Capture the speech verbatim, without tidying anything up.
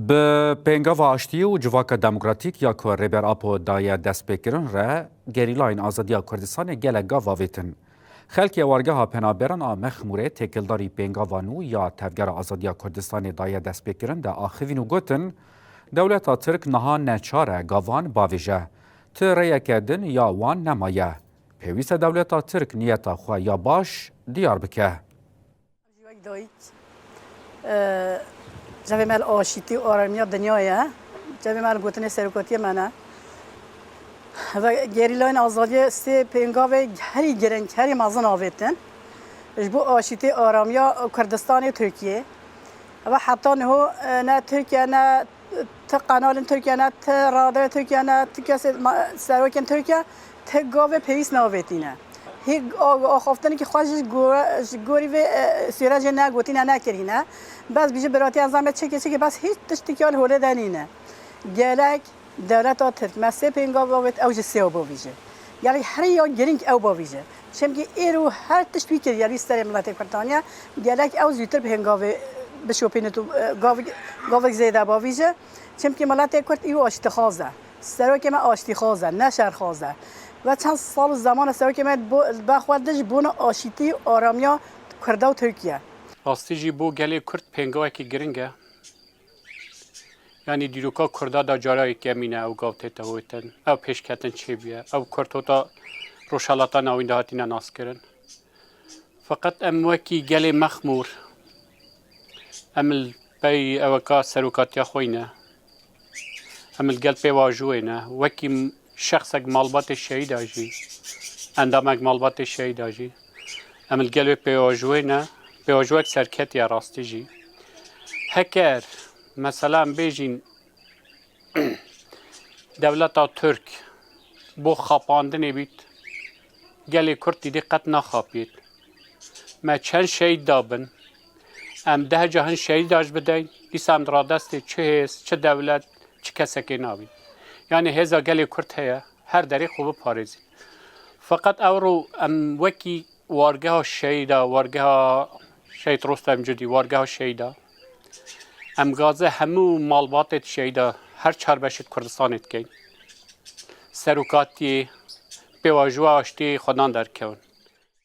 Bi pêngava aştiyê û civaka demokratîk ya ku Rêber Apo daye destpêkirin re gerîlayên Azadiya Kurdistanê gelek gav avêtin. Xelkê wargeha penaberan a Mexmûrê têkildarî pêngava nû ya Tevgera Azadiya Kurdistanê daye destpêkirin de axivîn û gotin, dewleta Tirk niha neçar e gavan bavêje. Ti rêyeke din ya wan nemaye. Pêwîst e dewleta Tirk niyeta xwe ya baş diyar bike. Ji wek dayik, e, cevê me li aşîtî û aramiya dinya ye. Cevê me li gotinê serokatiyê me ne. Ve gerîlayên azadiyê sê pêngavê herî giring, herî mezin avêtin. Ji bo aşîtî aramiya Kurdistanê û Tirkiyê. Ve heta niho, e, ne Tirkiye, ne ti qenalên Tirkiye, ne ti radyoyê Tirkiye, ne ti kesê ma-, serokên Tirkiye ti gavê pêwîst neavêtîne. Hî a-, axaftinekî xwe ji gore-, ji gorî vê, e, sûrecê negotîne, nekirîne. Bes bîje biratiya zame çekê çekê bes hîç tiştekî ya li holê de nîne. Gelek dewleta Tirk me sê pêngav avêt, ew ji sê bavîje. Gelek herî ya girîng ew bavîje. Çimkî êro her tişt wî kiriye, wî serê miletê Kurd daniye. Gelek ew zûtir bi hêngavê bişopînit û, e, gavik, gavik zêde bavîje. Çimkî miletê Kurd îro aştixwaz e. Serokê me aştîxwaz e, ne şerxwaz e. Ve çend sal û zeman e serokê me bo-, li ber xwe dij bona aşîtî û aramiya Kurda û Tirkiye. Rastî jî bo gelê Kurd pêngavekî giring e. Yanî dîroka Kurda da cara yekemîn e ew gav tête hotin, ew pêşketin çêbûye, ew Kurd hota Rojhelata Navîn de hatine naskirin. Feqet em wekî gelê Mexmûr, em li pey eweka serokatiya xwe ne. Em li gel pêvajoyê ne. Wekî m-, şexsek malbatê şehîda jî, endamek malbatê şehîda jî. Em li gel wê pêvajoyê ne. Pêvajoyek serketiye rastî jî. Heker, mesela em bêjîn, dewleta Tirk bo xapandinê bît, gelê Kurd dîdî qet naxapiyêt. Me çend şehîd dabin, em deh cahin şehîda ji bideyn, dîsa em di radestê çi hêz, çi dewlet, çi kesekê nabîn. Yanî hêza gelê Kurd heye, her derê xwe biparêzîn. Feqet ewro em wekî wargeha şehîda, wargeha Şehîd Rostem Cudî, wargeha şehîda, em gaze hemû malbatê şehîda her çar beşê Kurdistanê dikeyn. Serokatiyê, pêvajoya aştiyê xwedan derkevin.